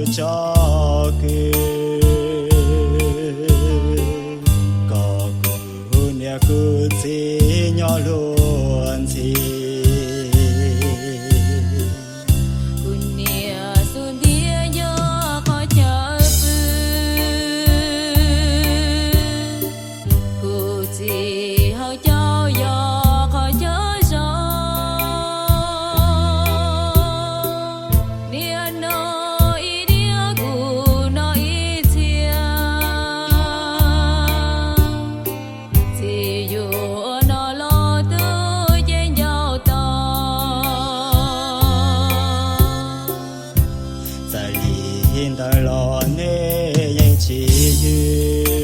tso kwv, kom kuv niam kuv txiv nyob luag ntxhi. Kuv niam xub ntiag nyob qhov chaw pw, kuv txiv hauv caug yog qhov chaw zoo. Niaj hnub ib diav kuv noj ib txhia, txiv yuav noj los twb ces ncauj to. Txawm li ntawd los nej yeej tsis ywg,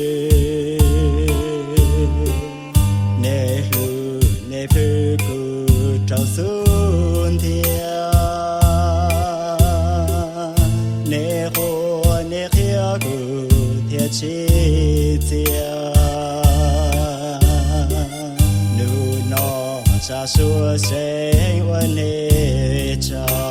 nej hlub nej plhws kuv rau xub ntiag, nej quaj nej qhia kuv thiaj tsim txiaj. Hnub no tsa suab seev ua nej tsaug.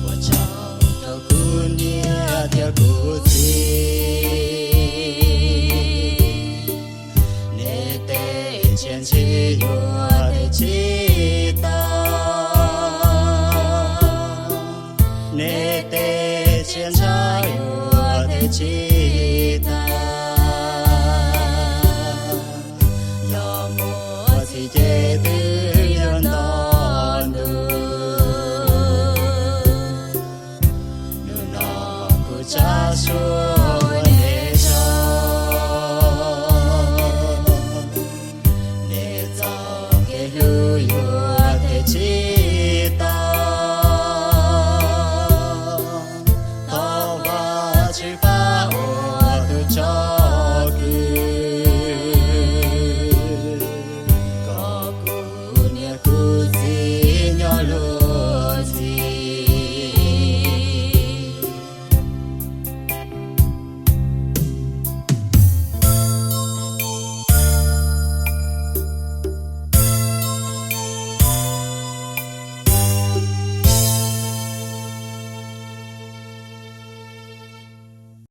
Ua tsaug rau kuv niam thiab kuv txiv, nej tej txiaj ntsig yuav tej tsis tau, nej tej txiaj ntsig yuav tej tsis